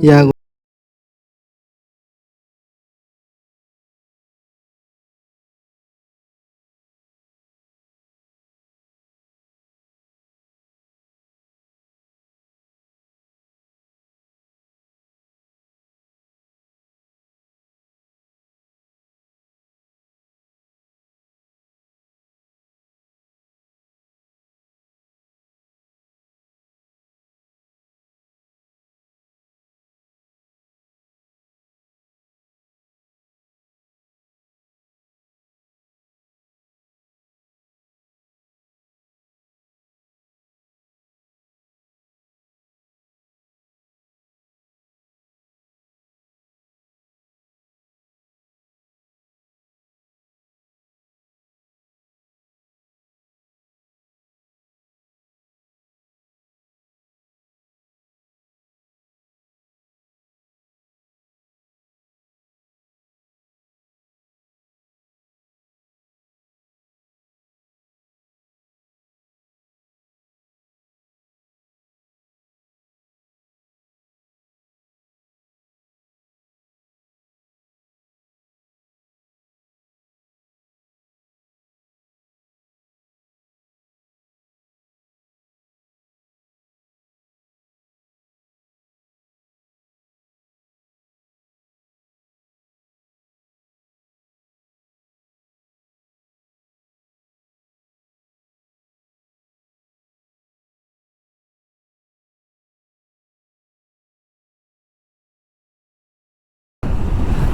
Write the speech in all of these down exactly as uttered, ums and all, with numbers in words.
Yago.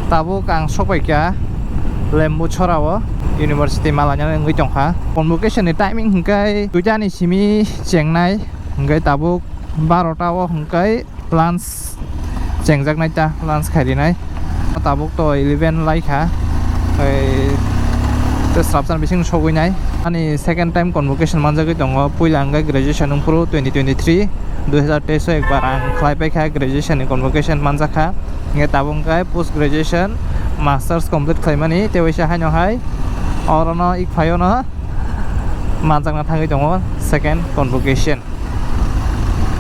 Tabuk ang sokpaikha Lembuchora o, university malaina wngwi tongkha. Convocation ni timing hwnkhe duita ni simi chengnai, hwnkhe tabuk barota o hwnkhe lunch chengjaknai ta, lunch khairinai. Tabuk to eleven laikha, tei swrapsa bising sogwinai. Ani second time convocation manjagwi tongo, puila hwnkhe graduation wngphuru twenty twenty-three, dui hazar teis o ekbar ang khlai paikha graduation ni convocation manjakha. Hwnkhe tabuk hwnkhe post graduation, masters complete khlaimani, tei waisa haino hai orono ik phaiono manjakna thangwi tongo second convocation.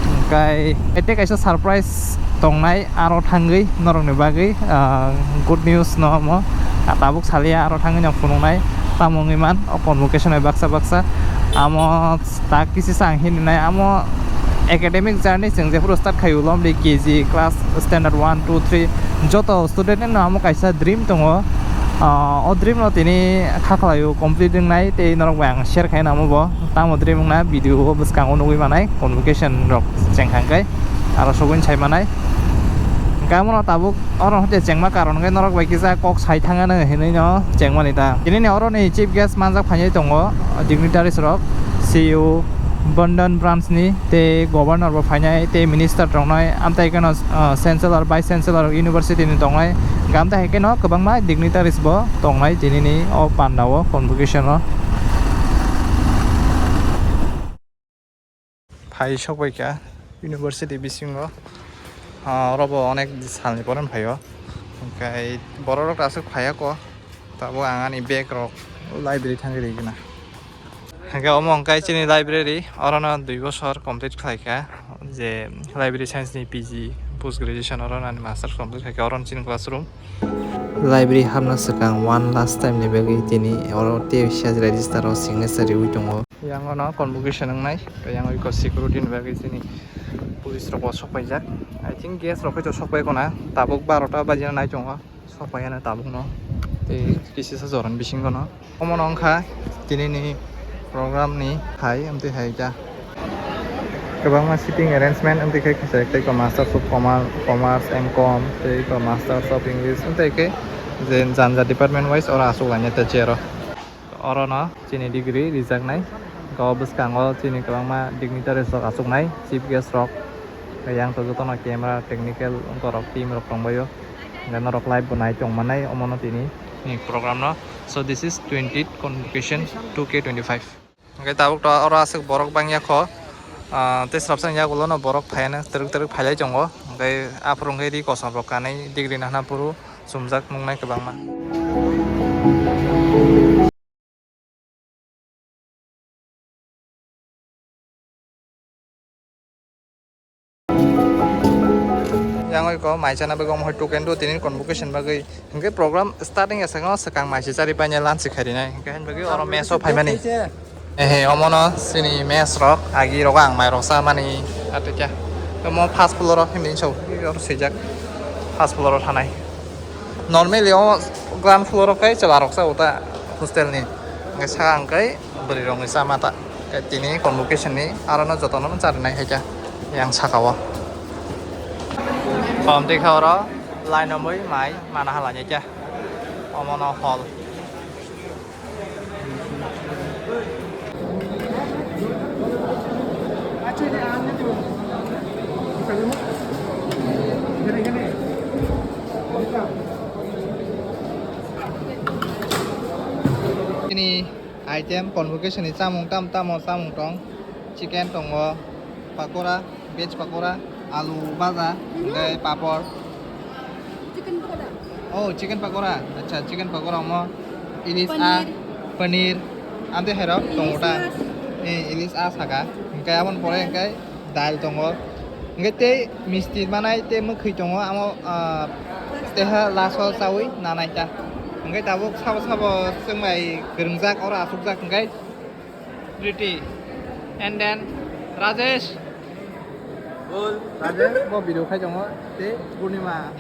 Hwnkhe ete kaisa surprise tongnai aro thangwi norokni bagwi, ah, good news no omo. Ah, tabuk salia aro thangwi no phunuknai tamo wngwi man o convocation bai baksa baksa. Amo tak kisisa ang hininai amo academic journey chwng jephuru start khai ulo omli K G class standard one, two, three joto student no amo kaisa dream tongo. Ah, o dream no tini kha khlaio complete wngnai tei norok bai ang share khai namo bo. Tamo dream wngna video o bwskango nugwi manai, convocation rok chengkha hwnkhe aro sogwini sai manai. Hwnkhe amono tabuk oro hote chengma karon hwnkhe norok bai kisa kok sai thangano hinwi no chengmani ta. Tini ni oro ni chief guest manjak phainai tongo, dignitaries rok, C E O, Bandhan branch ni tei governor bo phainai tei minister tongnai, amtai kheno, ah, chancellor, vice chancellor university ni tongnai, amtai hai kheno kwbangma dignitaries bo tongnai tini ni o panda o convocation o. Phai sokbaikha university bisingo, ah, oro bo onek salni pore phaio, hwnkhe borok rok aswk phaiya kho, tabuk ang ani bag rok library thangwi rwgwna. Hwnkhe omo hwnkhe chini library, orono dui bosor complete khlaikha, je library science ni P G post graduation, orono ani masters complete khlaikha, orono chini classroom. Library hapna swkang one last time ni bagwi tini oro tei register o signature riwi tongo. Yang ono convocation wngnai, yang iko security ni bagwi chini police rok bo sokpaijak. I think guest rok khe sokpai khona, tabuk barota bajina nai tongo. Sokpaiya no tabuk no. Tei kisisa jorani bisingo no. Omo no wngkha tini ni program ni hai, amtwi hai ta. Kwbangma sitting arrangement amtwi khe khwchai tei ko Masters of Commer-, Commerce, M Com, tei ko Masters of English, amtwi khe je janja department wise oro aswk lainai ta chair o. Oro no chini degree rijaknai. Ko bwskango chini kwbangma dignitaries rok achuknai, chief guest rok. Yang to jotono camera, technical wngkorok, team rok tongbaio. Hwnkhe norok live bo nai tong mannai omono tini ni program no. So this is twentieth convocation two K twenty-five. Hwnkhe tabuk to oro aswk borok bangya kho. Ah, tei swrapsa ni yagulo no borok phaiya no twrwk twrwk phailai tongo. Hwnkhe aphuru hwnkhe ri kosom rok kanwi degree nahna phuru chumjak nuknai kwbangma. Tangwi ko mai chana bagwi omo hai token do tini convocation bagwi. Hinkhe program starting ya sakno swkang mai se chari paine lunch kharinai. Hinkhe hain bagwi oro mess o phaimani. Ehe, omono chini mess rok, agi rok ang mai rok chamani. Atekya. Omo first floor o himni so, oro swijak. First floor o thanai. Normally o ground floor o khe chwla rok cha uta hostel ni. Hinkhe saka ang kai bwrwi rok ni chama ta. Khe tini convocation ni aro no joto no charinai hai kha yang saka o. Kom twi kha oro line o mui mai mana hala ni khe. Omo no hall. Ini item convocation ni chamung tam tamo chamung tong, chicken tongo, pakora, veg pakora, alu baja, tei papor. Chicken pakora. Oh, chicken pakora. Acha, chicken pakora omo ilis a, paneer. Paneer. Ante herok tongo ta. Ilis a. Eh, ilis a saka. Hinkhe aboni pore hinkhe dal tongo. Hinkhe tei misti manai tei mwkhwi tongo. Amo, ah, teha laso chawi nanai ta. Hinkhe tabuk sabo sabo chwng bai kwrwngjak oro achukjak hinkhe. Priti. And then Rajesh. Bol, Rajesh, bo video khai tongo, tei Purnima.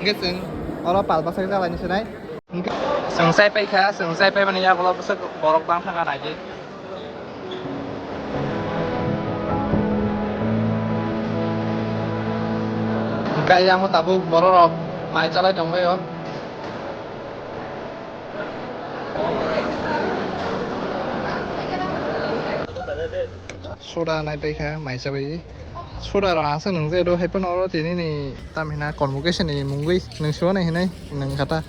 Hinkhe chwng oro pal bwsai jalai ni swnai. Hinkhe chwng chai pai kha, chwng chai pai mani yagulo bwswk borok bang thang kha naidi. Hinkhe ayang o tabuk borok rok mai chalai tong bai o. Soda nai pai kha mai chabai. Soda rok aswk nung je do hai phano oro tini ni tam hina convocation ni mungwi nung suo nai hinai nung kha ta.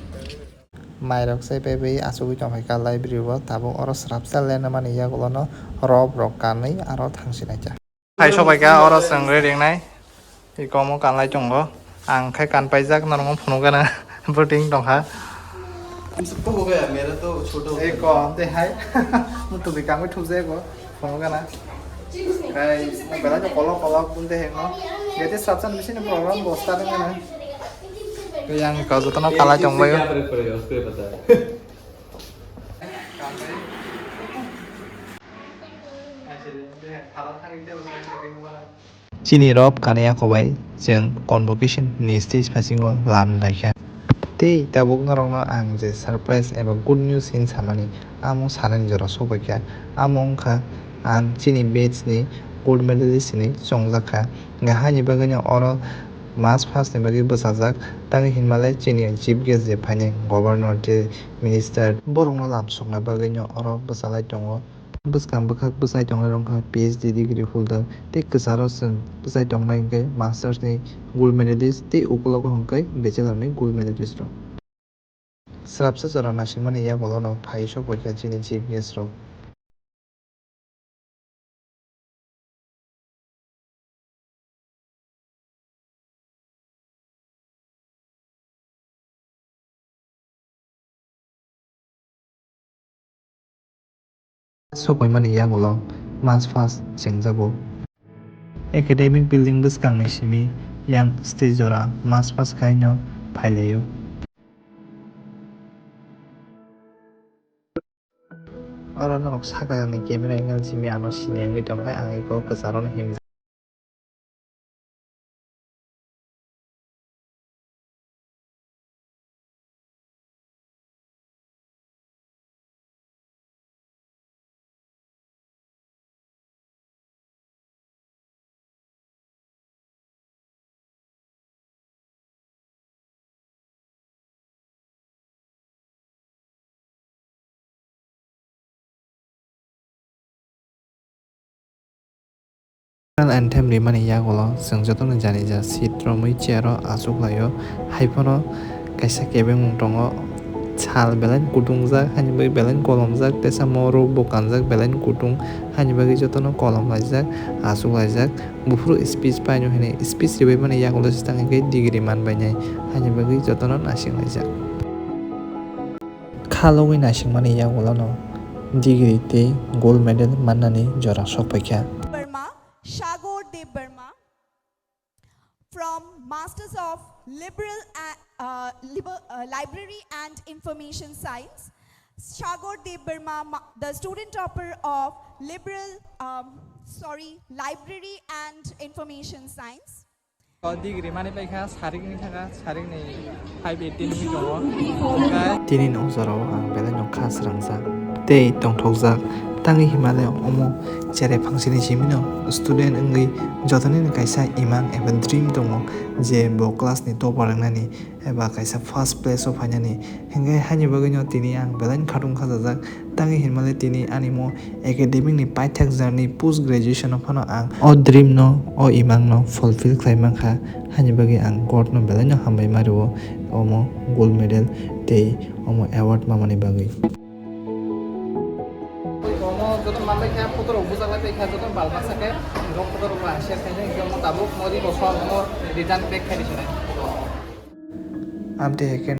Mai rok sai pai bai achugwi tong phai kha library o, tabuk oro swrapsa le nang mani yagulo no rob rok kanwi aro thang si nai kha. Hai sobai kha oro chwng re ringnai. Iko omo kanlai tongo. Ang khai kan paijak norok phunuk gana. Bwtwing tongkha. तुमसे तो हो गया, मेरा तो छोटा होता है। Iko tei hai. Mutu bi kangwi thuk jai ko. Phunuk gana. Khai belai no kolok kolok bunte hengno. Gete sabsan bisini program bosta dengana. Yang kau jotono kalai tongbayo. क्या फर्क पड़ेगा, उसको ही पता है। Chini rob kani yakobai chwng convocation ni stage phasingo lam laikha. Tei tabuk norokno ang je surprise eba good news hin samani, amo sanani jora sokbaikha. Amo wngkha ang chini batch ni gold medalist hinwi chongjak kha. Haini bagwino oro march first ni bagwi bwchajak. Tangwi hinmale chini chief guest je phainai governor tei minister borokno lam sokna bagwino oro bwchalai tongo. Bwskang bwkhak bwchai tongnai rok wngkha P H D degree holder tei kwcharo chwng bwchai tongnai hwnkhe masters ni gold medalist tei ukulogo hwnkhe bachelor ni gold medalist rok. Swrapsa jora naisingmani yagulono phai sokbaikha chini chief guest rok. Sokoimani yagulo mas first chengjago. Academic building bwskangni simi yang stage jora mas first khaino phailaio. Oro norok saka ni camera angle simi ano sini wngwi tongkha, ang eko kwcharo no himjak. National anthem rimani yagulo chwng jotono janija seat romwi chair o achuklaio. Haiphano kaisa kebengmung tongo, sal belai kutungjak, haini bagwi belai kolomjak, teisa moro bo kanjak belai kutung, haini bagwi jotono kolom laijak, achuklaijak. Buphuru speech paino hinwi speech ribaimani yagulo se tangwi khe degree manbainai, haini bagwi jotono naisinglaijak. Khalogwi naisingmani yagulono degree tei gold medal mannani jora sokpaikha. Debbarma, Sagor Debbarma from Masters of Liberal, uh, uh, Liber- uh, Library and Information Science. Shagor Debbarma, ma- the student topper of Liberal, um, sorry, Library and Information Science. O degree mani paikha, sarikni thaka, sarikni five eighty ni tongo. Tini nokjorao ang belai no kha srangjak tei tongthokjak. Tangwi himale omo cherai phangsini simino student wngwi jotonini kaisa imang eba dream tongo je bo class ni topper wngnani eba kaisa first place o phainani. Hinkhe haini bagwino tini ang belai no khatung khajajak. Tangwi hinmale tini ani mo academic ni paithak journey post graduation o phano ang o dream no, o imang no fulfill khlai mankha. Haini bagwi ang God no belai no hambai mario, omo gold medal tei omo award mamani bagwi. Omo joto manlai kha, photo rok bujak lai kha, joto bal baksa khe, rok photo rok share khainai, omo tabuk modi bo som omo return back khai di sinai. Amtwi hai khe